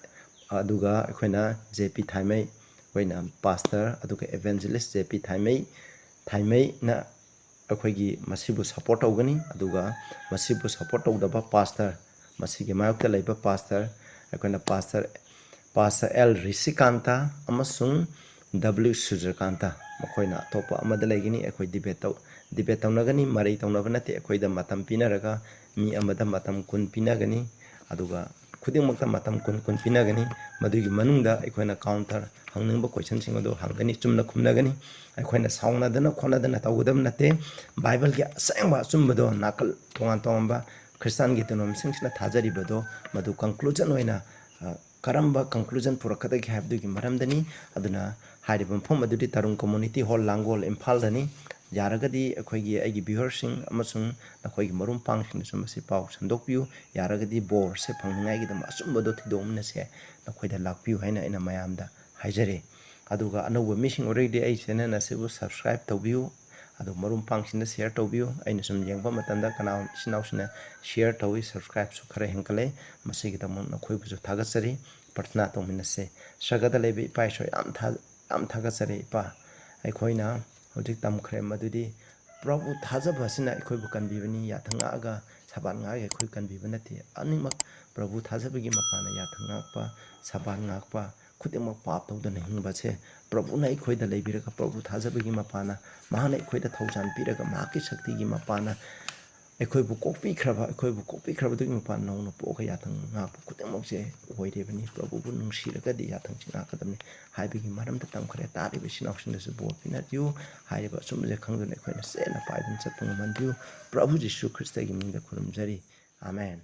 ꯑꯗꯨꯒ ꯑꯩꯈꯣꯏꯅ J P ꯊꯥꯏꯃꯩ, ꯑꯩꯈꯣꯏꯅ pastor, ꯑꯗꯨꯒ evangelist J P ꯊꯥꯏꯃꯩ, ꯊꯥꯏꯃꯩꯅ ꯑꯩꯈꯣꯏꯒꯤ ꯃꯁꯤꯕꯨ support ꯇꯧꯒꯅꯤ꯫ ꯑꯗꯨꯒ ꯃꯁꯤꯕꯨ support ꯇꯧꯗꯕ pastor, ꯃꯁꯤꯒꯤ ꯃꯥꯌꯣꯛꯇ ꯂꯩꯕ pastor, ꯑꯩꯈꯣꯏꯅ pastor, pastor L ꯔꯤꯁꯤꯀꯥꯟꯇ ꯑꯃꯁꯨꯡ ꯗꯕ꯭ꯂꯤꯎ ꯁꯨꯔꯖꯀꯥꯟꯇ, ꯃꯈꯣꯏꯅ ꯑꯇꯣꯞꯄ ꯑꯃꯗ ꯂꯩꯒꯅꯤ꯫ ꯑꯩꯈꯣꯏ ꯗꯤꯕꯦꯠ ꯇꯧ-, ꯗꯤꯕꯦꯠ ꯇꯧꯅꯒꯅꯤ, ꯃꯔꯩ ꯇꯧꯅꯕ ꯅꯠꯇꯦ꯫ ꯑꯩꯈꯣꯏꯗ ꯃꯇꯝ ꯄꯤꯅꯔꯒ ꯃꯤ ꯑꯃꯗ ꯃꯇꯝ ꯀꯨꯟ ꯄꯤꯅꯒꯅꯤ꯫ ꯑꯗꯨꯒ ꯈꯨꯗꯤꯡꯃꯛꯇ ꯃꯇꯝ ꯀꯨꯟ ꯀꯨꯟ ꯄꯤꯅꯒꯅꯤ꯫ ꯃꯗꯨꯒꯤ ꯃꯅꯨꯡꯗ ꯑꯩꯈꯣꯏꯅ ꯀꯥꯎꯟꯇꯔ ꯍꯪꯅꯤꯡꯕ ꯀꯣꯏꯁꯟꯁꯤꯡ ꯑꯗꯨ ꯍꯪꯒꯅꯤ, ꯆꯨꯝꯅ ꯈꯨꯝꯅꯒꯅꯤ꯫ ꯑꯩꯈꯣꯏꯅ ꯁꯥꯎꯅꯗꯅ ꯈꯣꯠꯅꯗꯅ ꯇꯧꯒꯗꯕ ꯅꯠꯇꯦ꯫ ꯕꯥꯏꯕꯜꯒꯤ ꯑꯁꯦꯡꯕ ꯑꯆꯨꯝꯕꯗꯣ, ꯅꯥꯀꯜ ꯇꯣꯉꯥꯟ ꯇꯣꯉꯥꯟꯕ ꯈ꯭ꯔꯤꯁꯇꯥꯟꯒꯤ ꯇꯤꯅꯣꯝꯁꯤꯡꯁꯤꯅ ꯊꯥꯖꯔꯤꯕꯗꯣ, ꯃꯗꯨ ꯀꯟꯀ꯭ꯂꯨꯖꯟ ꯑꯣꯏꯅ, ꯑ, ꯀꯔꯝꯕ ꯀꯟꯀ꯭ꯂꯨꯖꯟ ꯄꯨꯔꯛꯀꯗꯒꯦ ꯍꯥꯏꯕꯗꯨꯒꯤ ꯃꯔꯝꯗꯅꯤ꯫ ꯑꯗꯨꯅ ꯍꯥꯏꯔꯤꯕ ꯃꯐꯝ ꯑꯗꯨꯗꯤ ꯇꯔꯨꯡ ꯀꯝꯃ꯭ꯌꯨꯅꯤꯇꯤ ꯍꯣꯜ, ꯂꯥꯡꯒꯣꯜ, ꯏꯝꯐꯥꯜꯗꯅꯤ꯫ ꯌꯥꯔꯒꯗꯤ ꯑꯩꯈꯣꯏꯒꯤ, ꯑꯩꯒꯤ ꯚ꯭ꯌꯨꯋꯔꯁꯤꯡ ꯑꯃꯁꯨꯡ ꯅꯈꯣꯏꯒꯤ ꯃꯔꯨꯞ ꯃꯄꯥꯡꯁꯤꯡꯗꯁꯨ ꯃꯁꯤ ꯄꯥꯎ ꯁꯟꯗꯣꯛꯄꯤꯌꯨ꯫ ꯌꯥꯔꯒꯗꯤ ꯕꯣꯔꯁꯦ ꯐꯪꯅꯤꯡꯉꯥꯏꯒꯤꯗꯃꯛ ꯑꯆꯨꯝꯕꯗꯣ ꯊꯤꯗꯣꯛꯃꯤꯟꯅꯁꯦ, ꯅꯈꯣꯏꯗ ꯂꯥꯛꯄꯤꯌꯨ ꯍꯥꯏꯅ ꯑꯩꯅ ꯃꯌꯥꯝꯗ ꯍꯥꯏꯖꯔꯤ꯫ ꯑꯗꯨꯒ ꯑꯅꯧꯕ ꯃꯤꯁꯤꯡ ꯑꯣꯏꯔꯒꯗꯤ ꯑꯩ ꯆꯦꯅꯦꯜ ꯑꯁꯤꯕꯨ ꯁꯕꯁꯀ꯭ꯔꯥꯏꯕ ꯇꯧꯕꯤꯌꯨ꯫ ꯑꯗꯨ ꯃꯔꯨꯞ ꯃꯄꯥꯡꯁꯤꯡꯗ ꯁꯤꯌꯔ ꯇꯧꯕꯤꯌꯨ꯫ ꯑꯩꯅ ꯁꯨꯝ ꯌꯦꯡꯕ ꯃꯇꯝꯗ ꯀꯅꯥ ꯏꯆꯤꯟ ꯏꯅꯥꯎꯁꯤꯡꯅ ꯁꯤꯌꯔ ꯇꯧꯏ, ꯁꯕꯁꯀ꯭ꯔꯥꯏꯕꯁꯨ ꯈꯔ ꯍꯦꯟꯒꯠꯂꯦ꯫ ꯃꯁꯤꯒꯤꯗꯃꯛ ꯅꯈꯣꯏꯕꯨꯁꯨ ꯊꯥꯒꯠꯆꯔꯤ꯫ ꯄ꯭ꯔꯊꯅꯥ ꯇꯧꯃꯤꯟꯅꯁꯦ꯫ ꯁ꯭ꯔꯒꯗ ꯂꯩꯕ ꯏꯄꯥ ꯏꯁꯣꯔ, ꯌꯥꯝ ꯊꯥ-, ꯌꯥꯝ ꯊꯥꯒꯠꯆꯔꯤ ꯏꯄꯥ꯫ ꯑꯩꯈꯣꯏꯅ ꯍꯧꯖꯤꯛ ꯇꯝꯈ꯭ꯔꯦ ꯃꯗꯨꯗꯤ ꯄ꯭ꯔꯚꯨ ꯊꯥꯖꯕ ꯑꯁꯤꯅ ꯑꯩꯈꯣꯏꯕꯨ ꯀꯟꯕꯤꯕꯅꯤ꯫ ꯌꯥꯊꯪ ꯉꯥꯛꯑꯒ, ꯁꯕꯥꯟ ꯉꯥꯛꯑꯒ ꯑꯩꯈꯣꯏ ꯀꯟꯕꯤꯕ ꯅꯠꯇꯦ꯫ ꯑꯅꯤꯃꯛ ꯄ꯭ꯔꯚꯨ ꯊꯥꯖꯕꯒꯤ ꯃꯄꯥꯟꯅ ꯌꯥꯊꯪ ꯉꯥꯛꯄ, ꯁꯕꯥꯟ ꯉꯥꯛꯄ, ꯈꯨꯗꯤꯡꯃꯛ ꯄꯥꯞ ꯇꯧꯗꯅ ꯍꯤꯡꯕꯁꯦ ꯄ꯭ꯔꯚꯨꯅ ꯑꯩꯈꯣꯏꯗ ꯂꯩꯕꯤꯔꯒ, ꯄ꯭ꯔꯚꯨ ꯊꯥꯖꯕꯒꯤ ꯃꯄꯥꯟꯅ ꯃꯍꯥꯛꯅ ꯑꯩꯈꯣꯏꯗ ꯊꯧꯖꯥꯟ ꯄꯤꯔꯒ, ꯃꯍꯥꯛꯀꯤ ꯁꯛꯇꯤꯒꯤ ꯃꯄꯥꯟꯅ ꯑꯩꯈꯣꯏꯕꯨ ꯀꯣꯛꯄꯤꯈ꯭ꯔꯕ, ꯑꯩꯈꯣꯏꯕꯨ ꯀꯣꯛꯄꯤꯈ꯭ꯔꯕꯗꯨꯒꯤ ꯃꯄꯥꯟ ꯅꯧꯅ ꯄꯣꯛꯑꯒ ꯌꯥꯊꯪ ꯉꯥꯛꯄ ꯈꯨꯗꯤꯡꯃꯛꯁꯦ ꯑꯣꯏꯔꯤꯕꯅꯤ꯫ ꯄ꯭ꯔꯚꯨꯕꯨ ꯅꯨꯡꯁꯤꯔꯒꯗꯤ ꯌꯥꯊꯪꯁꯤ ꯉꯥꯛꯀꯗꯕꯅꯤ ꯍꯥꯏꯕꯒꯤ ꯃꯔꯝꯗ ꯇꯝꯈ꯭ꯔꯦ꯫ ꯇꯥꯔꯤꯕ ꯏꯆꯤꯟ ꯏꯅꯥꯎꯁꯤꯡꯗꯁꯨ ꯕꯣꯔ ꯄꯤꯅꯕꯤꯌꯨ꯫ ꯍꯥꯏꯔꯤꯕ ꯑꯆꯨꯝꯕꯁꯦ ꯈꯪꯗꯨꯅ ꯑꯩꯈꯣꯏꯅ ꯆꯦꯠꯅ ꯄꯥꯏꯗꯨꯅ ꯆꯠꯄ ꯉꯝꯍꯟꯕꯤꯌꯨ꯫ ꯄ꯭ꯔꯚꯨ ꯖꯤꯁꯨ ꯈ꯭ꯔꯤꯁꯇꯒꯤ ꯃꯤꯡꯗ ꯈꯨꯔꯨꯝꯖꯔꯤ꯫ ꯑꯥꯃꯦꯟ꯫